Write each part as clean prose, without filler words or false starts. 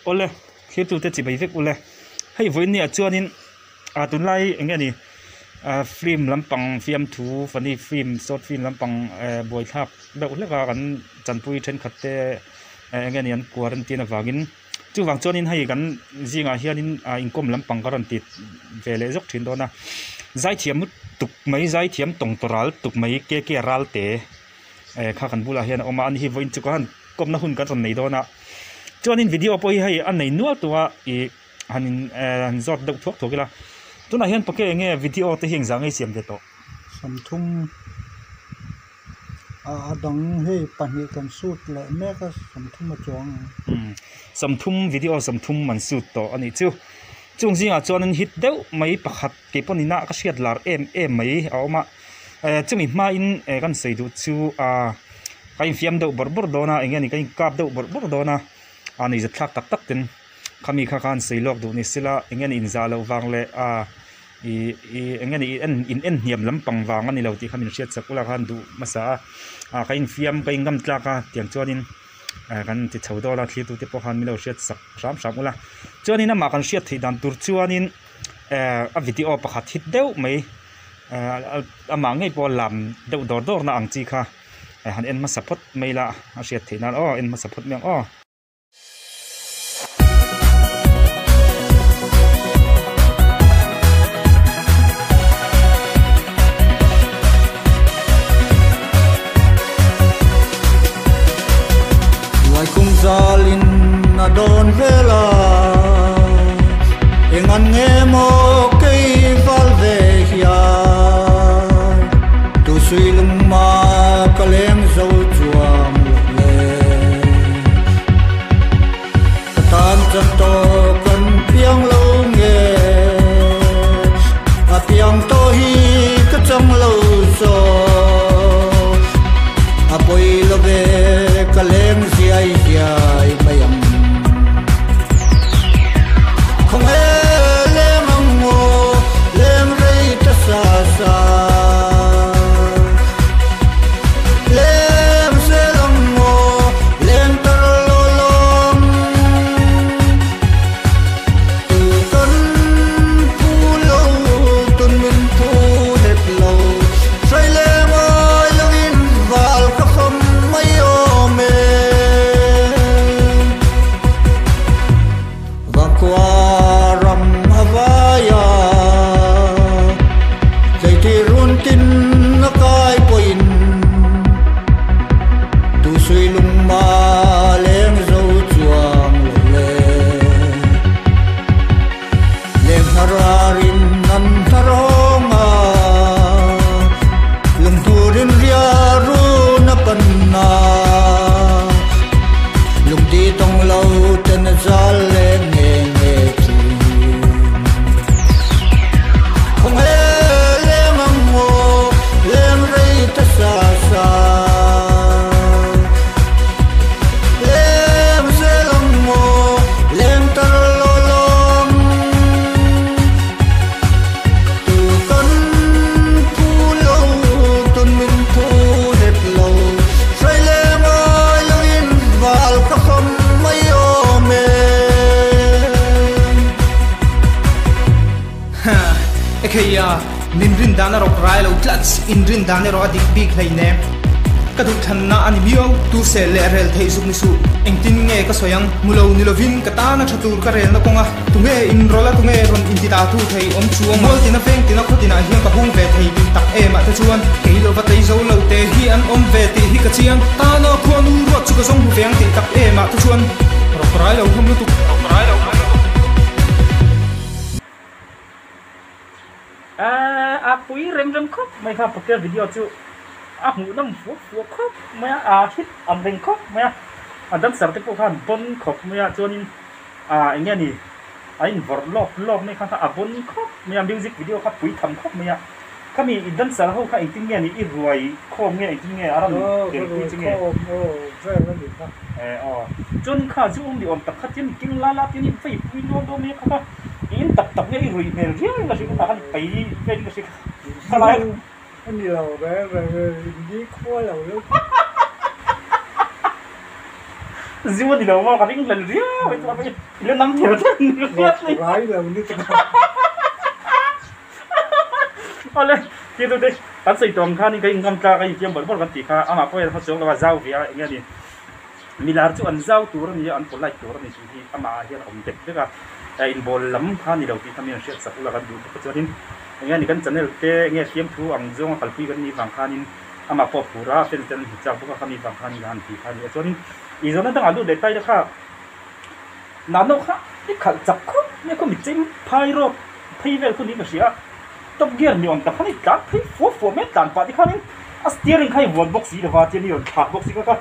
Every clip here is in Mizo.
Awle, thirtute chi bai vek ule. Hei vawiinniah chuanin ah tunlai eng nge ni ah film lampang fiamthu funny film short film lampang eh buaithlak deuh hlek a kan chanpui thenkhat te eh eng nge ni an quarantine avangin chuvang chuanin hei kan zingah hianin ah inkawm lampang ka rawn ti ve leh zawk thin dawn a zaithiam lutuk mai zaithiam tawng tawral tuk mai K K Ralte. Eh kha kan bulah hian a awm a ani hi vawiin chu ka han kawmna hun kan rawn nei dawn a chuanin video pawh hi hei a nei nual tawh a ih han in eh han zawt deuh thuak thuak ila tunah hian pake eng nge video te hi engzah nge i siam ve tawh. Samthum a a dang hei pahnih kan shoot leh mek a samthum a chuang ang. Umm samthum video samthum an shoot tawh a nih chu chung zingah chuanin hit deuh mai pakhat. Kei pawh nina ka hriat lar em em mai a awm a eh chumi hmain eh kan sawi duh chu ah ka infiam deuh bawrh bawrh dawn a eng nge ni ka inkap deuh bawrh bawrh dawn a a ni zat thlak tak tak ten khami kha khan sawi lawk duh ni sela eng nge ni inzah loh vang leh ah ih ih eng nge ni en in en hniam lampang vang a ni lo tih kha min hriat chak ula khan duh hmasa a ah ka infiam ka ingam tlak a tiang chuanin eh kan ti chho dawn a thlir tute pawh khan min lo hriat sak hram hram ula chuanin amah kan hriat theih dan tur chuanin. Eh a video pakhat hit deuh mai eh amah ngei pawh lam deuh dawr dawr na ang chi kha eh han en hmasa phawt mai la a hriat theih nan aw en hmasa phawt mai ang aw. Laikum zalin a dawn vel a, eng an nge maw kei val ve hian tu sui lungma ka leng zo chuang lo le. Ka tan chan tawh kan piang lo nge, a piang tawh hi ka chang lo zawk. A pawi lo ve ka leng ziai ziai mai ang. Khawnge leng ang maw, leng rei ta sa sa. Lem zel ang maw, lem tar lo lawm. Tu kan phu lo, tun min phu hek lo. Hrai le ngai loin val ka fam mai awm e. Vangkhua ram a vai a, Tleiti run tin a kai pawhin Tu sui lungma leng zo chuang lo le. Leng hnar arin an hnar awng a, Lunghnur in ria run a pan a, Lungdi tawng lo ten a zal leh nge nge thin. Khawnge leng ang maw, leng rei ta sa sa. Leng zel ang maw, leng tar lo lawng. Tu kan phu lo, tun min phu hek lo. Hrai le ngai loin val ka fam mai awm e. Ha, ekheia, min rin dan a rawk rai lo tlats, in rin dan erawh a dik bik hleinem. Ka duh thanna a ni miau, tu sel leh rel theih zuk ni suh. Engtin nge ka sawi ang, hmu lo ni lovin ka tana tha tur ka relna kawnga. Tunge in rawlh a tunge rawn inti ta thu thei awm chu ang. Mual tina veng tina khaw tinah hian ka hung ve thei tih tak em ah te chuan kei lova tei zo lo te hi an awm ve tih hi ka chiang. Tana khuanu ruat chu ka zawng hmu ve ang tih tak em ah te chuan rawk rai lo hlawm lutuk. Rawk rai lo hlawm lutuk. A pui rem rem khawp mai kha Patel video chu a hmuhnawm fuah fuah khawp mai a, a hit ang reng khawp mai a, a dancer te pawh khan bon khawp mai a chuanin ah eng nge ni a invawrh lawk lawk mai kha kha a bon khawp mai a music video kha pui tham khawp mai a khami i dancer ho kha engtin nge ni i ruai khawm nge engtin nge a rawn tel pui chu nge eh aw chuanin kha zu awm ni awm tak kha tian keng la la tian in vei pui luam luam mai a kha kha i in tak tak nge i ruih hmel riau in ka hria tah khan i pai vel in ka hria kha lai A ni lo reng reng e, in ni khua lo lutuk. Zu a ni lo maw ka ring hlel riau mai chuan i la nam ther ther ni ka hriat mai. Rai lo ni chu. Awle ti tu te kan sawi tawng khanin ka income tlak a infiam bawrh bawrh kan tih kha amah pawh hian a hma chuang lo a zau ve a enge ni milar chu an zau tur a ni a an polite tur a ni tih hi amah ah hian a awm dek vek a inbawl lam kha ni lo tih kha mi an hriat sak ula kan duh bawk a chuanin enge ni kan channel te enge fiamthu ang zawnga kalpui kan nih vang khanin Amah pawh phur a, fans te an hmu chak bawk a, khami vang khan ka han ti kha a ni a. Chuanin i zawhna dangah lut leh ta ila kha nahno kha i khalh chak khawp mai a, khaw mit cheng phai rawt phei vel khu niin ka hria a, top gear ni awm tak khan i tlan phei fuah fuah mai a, tlan pah te khanin a steering kha i vuan bawk si lova, chuan i rawn thlak bawk si kha kha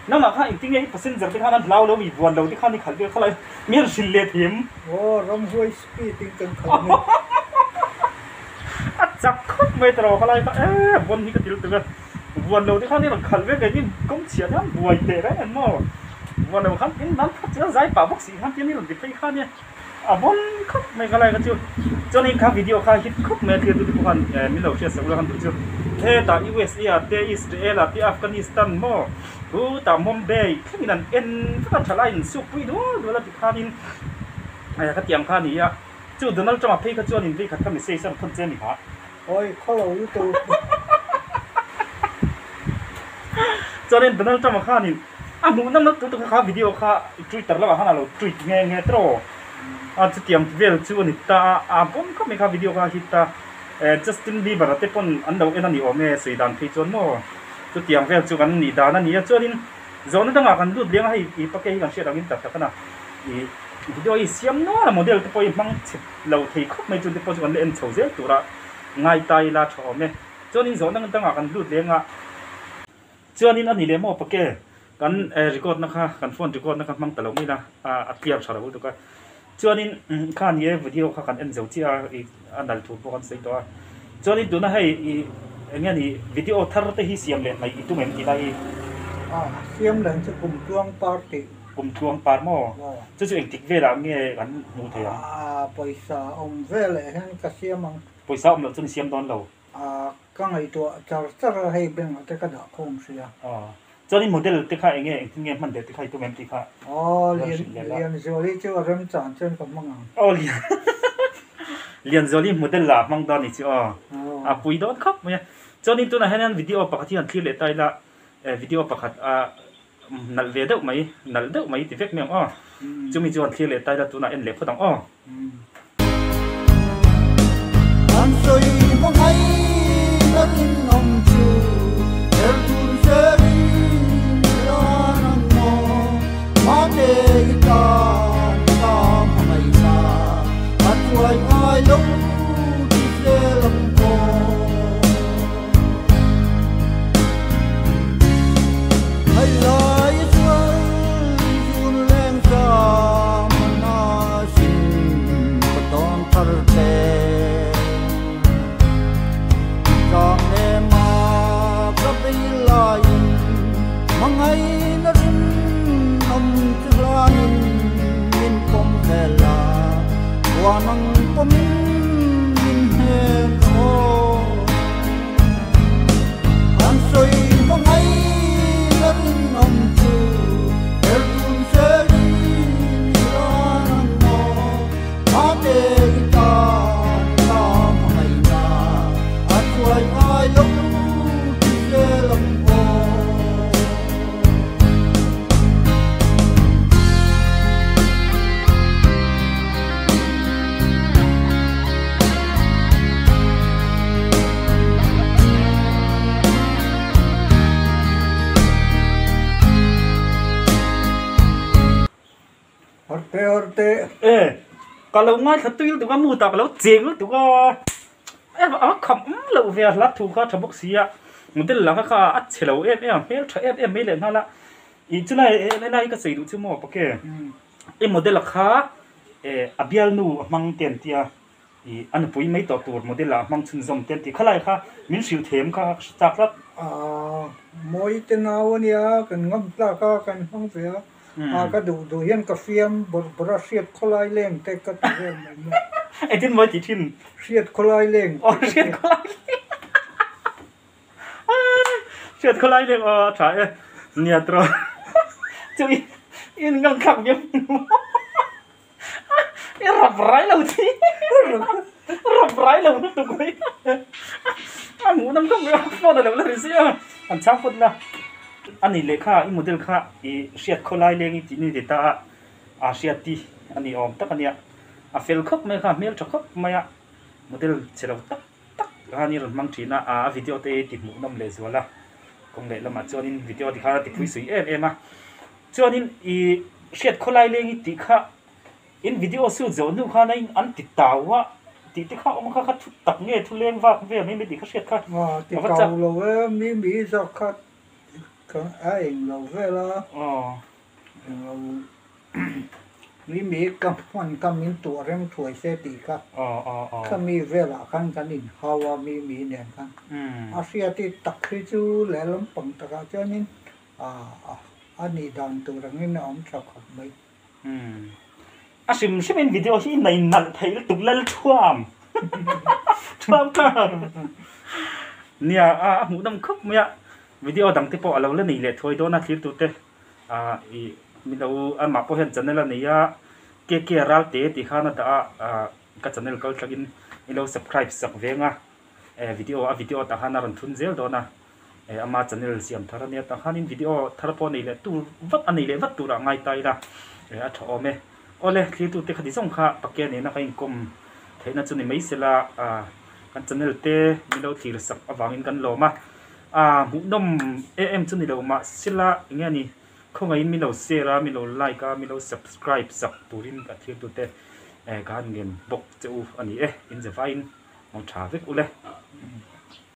nangmah kha engtin nge i passenger te khan an hlau lo mi vuan lo te khan i khalh vel kha lai mi an hrilh leh thim. Aw ramhuai speed in kan khalh mai. A chak khawp mai ta lo khalai kha e vawn hi ka til tuk a vuan lo te khan i rawn khalh ve kei min kawng chhiah hian buai teh reng em maw vuan lo khan in nan khat chuan zai pah bawk si khan tian i rawn ti phei kha nia a vawn khawp mai khalai kha chu chuanin kha video kha hit khawp mai a thlir tu te pawh khan min lo hriat sak ula khan duh chu hetah USA ah te Israel ah te Afghanistan maw chutah Mumbai thlengin an en vek a thalai in suk pui dual dual a ti khanin ka tiang kha a ni a. Chu Donald Trump a phei kha chuan in vei khat kha message a rawn thawn che a ni ha. Awi khaw lo lutuk. Chuanin Donald Trump a khanin a hmuh nawm lutuk lutuk kha kha video kha Twitter lamah khan a lo tweet nghe nghe tawh a chutiang vel chu a ni ta a, a bawm khawp mai kha video kha a hit ta. Justin Bieber a te pawn an lo en a ni awm e sawi dan phei chuan maw chutiang vel chu kan nih dan a ni a. Chuanin zawhna dangah kan lut liang a hei i pake hi kan hriat angin tak tak a na i Video hi siam nual a model te pawh hi hmang chhe lo thei khawp mai chute pawh chu kan la en chho zel tura ngai ta ila tha awm e. Chuanin zawhna dangah kan lut leng a, chuanin a ni leh maw pake kan record na kha kan phone record na kha hmang ta lo mai ila a clear tha lo lutuk a. Chuanin kha ni e video kha kan en zo chiah a i a nal thu pawh kan sawi tawh a. Chuanin tuna hei i eng nge ni video thar te hi siam leh mai i tum em tih lai hi? A siam leh chu kum tluang party. Kum tluang par maw? Chu chu engtik velah nge kan hmuh thei ang? Aaa pawisa awm veleh hian ka siam ang. Pawisa awm loh chuan i siam dawn lo. Aaa ka ngaihtuah char char a hei bank ah te ka dah khawm hrih a. Aw chuan i model te kha enge engtin nge hman leh te kha i tum em tih kha Aw lian Lianzuali chu a remchan chuan ka hmang ang. Aw Lian Lianzuali model lah hmang dawn ni chu aw a pui dawn khawp mai a. Chuanin tunah hian video pakhat hi han thlir leh ta ila video pakhat a Nalh ve deuh mai, nalh deuh mai ti vek mai ang aw. Chumi chuan thlir leh taila tunah en leh phawt ang aw. An sawi hmangaih takin awm chu her dun zelin lan ang maw Mate i tan ka hmangaih na a chuai ngai lo ti zel ang maw. An sawi hmangaih la rinawm chu her dun zelin i lan ang maw? Mate i tan ka hmangaihna a chuai ngai lo ti zel ang aw. Harte harte. E ka lo ngaithla tui lutuk a mutah ka lo cheng lutuk a e a kham awm loh ve a hla thu kha tha bawk si a model lah kha kha a chhe lo em em a hmel tha em em mai leh nghal a ih chulai helai hi ka sawi duh chu maw pake i model a kha eh a bialnu a hmang te an tia ih a nupui mai tawh tur model ah a hmang chhunzawm te an ti khalai kha min hrilh them kha ka hre chak tlat. Aaa mawi te nau a nia kan ngam tlak a kan hmang ve a a ka duh duh hian ka fiam bawrh bawrh a hriat khawlai leng te ka ti vel mai mai. Engtin mawi tih thin? Hriat khawlai leng te ka ti. Hriat khawlai leng Hriat khawlai leng aw a tha e nia tawh chu i. In ngam thlak viau i rap rai lo chi rap rai lo lutuk mai a hmuh nawm khawp mai a phone a lo la ri zia an chhang phawt la ani lehkha i model kha i hriat khaw lai leng i tih ni ti ta a a hriat i a ni awm tak ania a fel khawp mai kha a hmel tha khawp mai a model chhe lo tak tak khan i rawn hmang thin a a video te hi ti hmuh nawm leh zual a kawng leh lamah chuanin video ti khan a ti phui sui em em a chuanin i hriat khaw lai leng i tih kha in video shoot zawh hnu khan a in an ti tau a tih te kha awm kha kha thu tak nge thu leng vak vel mai mai tih kha hriat kha a ti tau lo e mi mi zawk kha a eng lo vel a eng lo Mi mi ka hman kha min tuah rem thuai se tih kha khami velah khan kan inhau a mi mi nen khan a hriat i tak hi chu lehlam pang takah chuanin a nih dan tur angin a awm tha khawp mai. A hrim hrimin video hi nei nalh thei lutuk lal thuam thuam kha nia a hmuhnawm khawp mai a video dang te pawh a lo la nei leh thuai dawn a thlir tute. Ah ih min lo amah pawh hian channel a nei a KK Ralte tih khan a dah a ah ka channel kal thlangin i lo subscribe sak veng a eh video a video tah khan a rawn thun zel dawn a eh ama channel siam thar a nia tah khanin video thar pawh a nei leh tur vat a nei leh vat turah ngai ta ila eh a tha awm e awle thlirtute khati zawng kha pake nena ka inkawm theihna chu ni mai sela ah kan channel te min lo thlir sak avangin kan lawm a. A hmuhnawm em em chu ni lo mahsela eng nge ni khawngaihin min lo share a min lo like a min lo subscribe sak turin ka thirtute eh ka han ngen bawk che u a ni e in zavain mangtha vek ule.